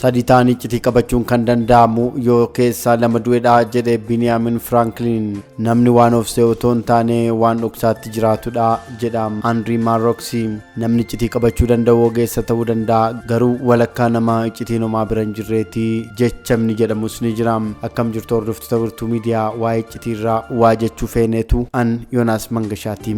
Sadii ta'anii iccitii qabachuun kan danda'amu yoo keessaa lama du'edha jedhe Biniyaamin Firaanklin. Namni waan of se'u otoo hin taane waan dhoksaatti jiraatudha jedha Andrii Maarroksi. Namni iccitii qabachuu danda'u ogeessa ta'uu danda'a, garuu walakkaa nama iccitiin homaa bira hin jirreeti jechamni jedhamus ni jira. Akkam jirtu hordoftoota Wirtuu Miidiyaa, waa'ee iccitiirraa waa jechuu feeneetu an Yoonaas Mangashaati.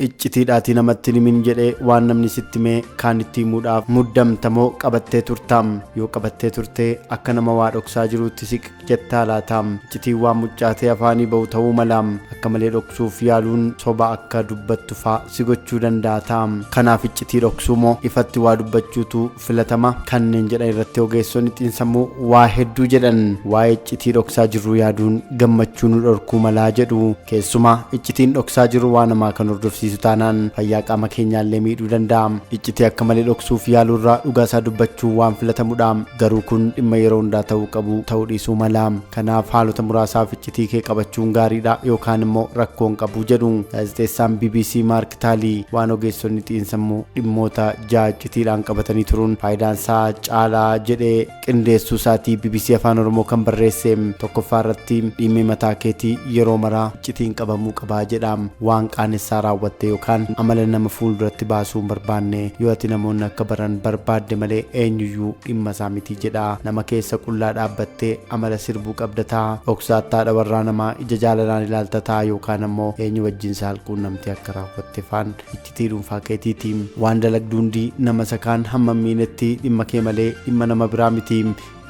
Iccitiidhaatii namatti hin himin jedhee waan namni sitti himee kaan itti himuudhaaf muddamtamoo qabattee turtaam? Yoo qabattee turtee akka nama waa dhoksaa jiruutti siq jettaa laataam? Iccitiin waan muccaatee afaanii ba'u ta'uu malaam. Akka malee dhoksuuf yaaluun soba akka dubbattu faa si gochuu danda'a taam. Kanaaf iccitii dhoksuu moo ifatti waa dubbachuutu filatama kanneen jedhan irratti ogeessonni xiinsammuu waa hedduu jedhan. Waa'ee iccitii dhoksaa jirruu yaaduun gammachuu nu dhorkuu malaa jedhu. Keessumaa iccitiin dhoksaa jiru waan hamaa kan hordofsiisu taanaan fayyaa qaama keenyaallee miidhuu danda'a. Iccitii akka malee dhoksuuf yaaluurraa dhugaasaa dubbachuun waan filatamudha. Garuu kun dhimma yeroo hundaa ta'uu qabu ta'uu dhiisuu mala. Kanaaf haalota muraasaaf iccitii kee qabachuun gaariidha yookaan immoo rakkoo hin qabu jedhu. Gaazexeessaan BBC Maark Taalii waan ogeessonni xiinsammuu dhimmoota ja'a iccitiidhaan qabatanii turuun faayidaan isaa caalaa jedhee qindeessuu isaatii BBC Afaan Oromoo kan barreesse. Tokkoffaa irratti dhimmi mataa keetii yeroo maraa iccitiin qabamuu qabaa jedha. Waan qaanessaa raawwatte yookaan amala nama fuulduratti baasuu hin barbaanne yoo ati namoonni akka baran barbaadde malee eenyuyyuu dhimma isaa miti jedha. Nama keessa qullaa dhaabbattee amala sirbuu qabda ta'a. Dhoksaatti haadha warraa namaa ija jaalalaan ilaalta ta'a yookaan ammoo eenyu wajjin saalquunnamtii akka raawwatte faan iccitii dhuunfaa keetiiti. Waan dalagdu hundi nama isa kaan hamma hin miinetti dhimma kee malee dhimma nama biraa miti.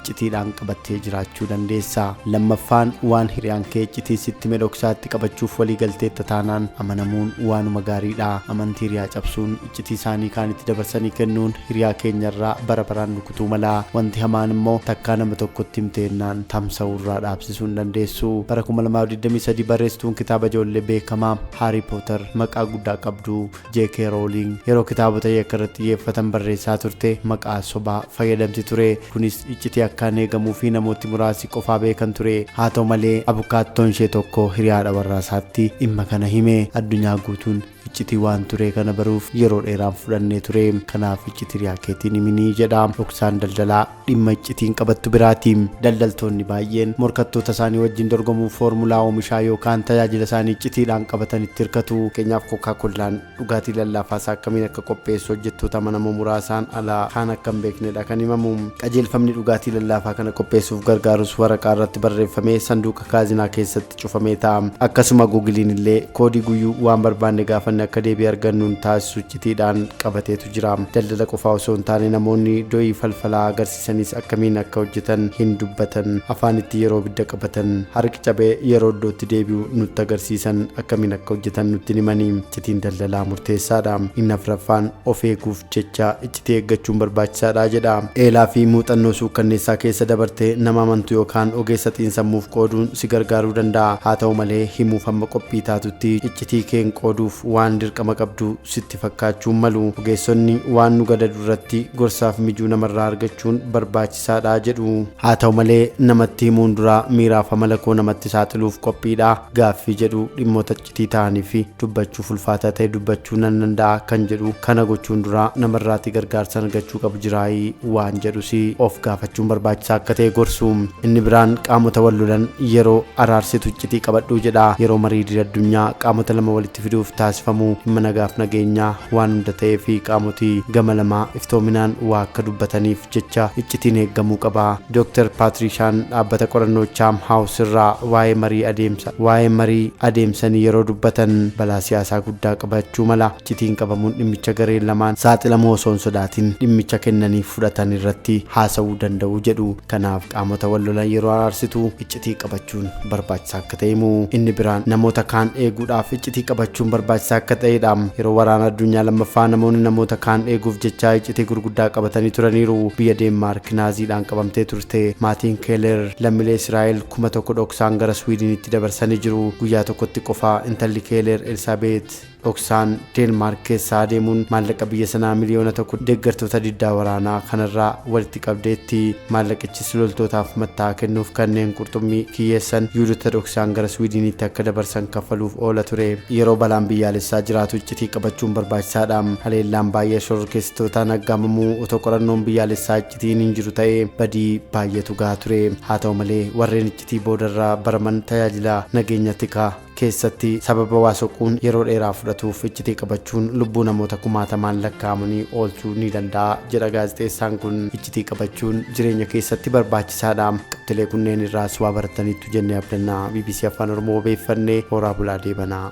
Iccitiidhaan qabattee jiraachuu dandeessa. Lammaffaan waan hiriyaan kee iccitii sitti hime dhoksaatti qabachuuf walii galteetta taanaan amanamuun waanuma gaariidha. Amantii hiriyaa cabsuun iccitii isaanii kaanitti dabarsanii kennuun hiriyaa keenyarraa bara baraan rukutuu mala. Wanti hamaan immoo takkaa nama tokkotti himteennaan tamsa'uurraa dhaabsisuu hin dandeessu. Bara 2023 barreessituun kitaaba ijoollee beekamaa Haarii Pooter maqaa guddaa qabdu J.K. Rowling yeroo kitaabota yakka irratti xiyyeeffatan barreessaa turte maqaa sobaa fayyadamti ture. Kunis iccitii akkaan eegamuu fi namooti muraasi qofaa beekan ture. Haa ta'u malee abukaattoon ishee tokko hiriyaadha warraasaatti dhimma kana hime. Addunyaa guutuun iccitii waan ture kana baruuf yeroo dheeraan fudhannee ture. Kanaaf iccitii hiriyaa keetiin himinii jedha. Dhoksaan daldalaa dhimma iccitiin qabattu biraati. Daldaltoonni baay'een morkattoota isaanii wajjin dorgomuuf foormulaa oomishaa yookaan tajaajila isaanii iccitiidhaan qabatanitti hirkatu. Fakkeenyaaf Kookaa Kollaan dhugaatii lallaafaa isaa akkamiin akka qopheessu hojjettoota amanamoo muraasaan ala kaan akka hin beeknedha kan himamu. Qajeelfamni dhugaatii lallaafaa kana qopheessuuf gargaarus waraqaa irratti barreeffamee sanduuqa kaazinaa keessatti cufamee taa'a. Akkasuma Guugiliin illee koodii guyyuu waan barbaanne gaafanne akka deebii argannuun taasisu iccitiidhaan qabateetu jira. Daldala qofaa osoo hin taane namoonni do'ii falfalaa agarsiisanis akkamiin akka hojjetan hin dubbatan. Afaanitti yeroo ibidda qabatan, harki cabee yeroo iddootti deebi'u nutti agarsiisan akkamiin akka hojjetan nutti hin himani. Iccitiin daldalaa murteessaadha. Inni afraffaan of eeguuf jecha iccitii eeggachuun barbaachisaadha jedha. Eelaa fi muuxannoo suukkanneessaa keessa dabarte nama amantu yookaan ogeessa xiinsammuuf qooduun si gargaaruu danda'a. Haa ta'u malee himuuf hamma qophii taatutti iccitii keen qooduuf waan dirqama qabdu sitti fakkaachuun malu. Ogeessonni waan nu gadadu irratti gorsaaf mijuu namarraa argachuun barbaachisaadha jedhu. Haa ta'u malee namatti himuun dura miiraaf amala koo namatti saaxiluuf qophiidha gaaffii jedhu dhimmoota iccitii ta'anii fi dubbachuuf ulfaataa ta'e dubbachuu nan danda'a kan jedhu kana gochuun dura namarraatii gargaarsa argachuu qabu jiraayii waan jedhus of gaafachuun barbaachisaa akka ta'e gorsu. Inni biraan qaamota wal lolan yeroo araarsitu iccitii qabadhuu jedha. Yeroo marii idil addunyaa qaamota lama walitti fiduuf taasifamu dhimma nagaaf nageenyaa waan hunda ta'ee fi qaamoti gama lamaa iftoominaan waa akka dubbataniif jecha iccitiin eeggamuu qaba. Dr. Paatrishaan dhaabbata qorannoo Chaam Haawus irraa waa'ee marii adeemsa waa'ee marii adeemsanii yeroo dubbatan balaa siyaasaa guddaa qabachuu mala. Iccitiin qabamuun dhimmicha gareen lamaan saaxilamuu osoo hin sodaatin dhimmicha kennanii fudhatan irratti haasa'uu danda'u jedhu. Kanaaf qaamota wal lolan yeroo araarsitu iccitii qabachuun barbaachisaa akka ta'e himu. Inni biraan namoota kaan eeguudhaaf iccitii qabachuun barbaachisaa akka ta'edha. Yeroo waraana addunyaa lammaffaa namoonni namoota kaan eeguuf jecha iccitii gurguddaa qabatanii turaniiru. Biyya Deenmaark naaziidhaan qabamtee turte. Maatiin Keeler lammiilee Israa'el 1000 dhoksaan gara Swiidinitti dabarsanii jiru. Guyyaa tokkotti qofa intalli Keeler Elsaabeet Dhoksaan Deenmaark keessaa deemuun maallaqa biyya sanaa 1 miliyoona deeggartoota diddaa waraanaa kanarraa walitti qabdeetti. Maallaqichis loltootaaf matta'aa kennuuf, kanneen qurxummii kiyyeessan Yihudoota dhoksaan gara Swiidiniitti akka dabarsan kaffaluuf oola ture. Yeroo balaan biyyaalessaa jiraatu iccitii qabachuun barbaachisaadha. Haleellaan baay'ee shororkeessitootaan aggaamamuu otoo qorannoon biyyaalessaa iccitiin hin jiru ta'ee badii baay'eetu gahaa ture. Haa ta'u malee, warreen iccitii boodarraa baraman tajaajila nageenya tikaa keessatti sababa waa soquun yeroo dheeraa fudhatuuf iccitii qabachuun lubbuu namoota kumaatamaan lakkaa'amanii oolchuu ni danda'a jedha gaazexeessaan kun. Iccitii qabachuun jireenya keessatti barbaachisaadha. Qabxilee kunneen irraas waa barataniittu jennee abdannaa. BBC Afaan Oromoo beeffannee horaa bulaa deebanaa.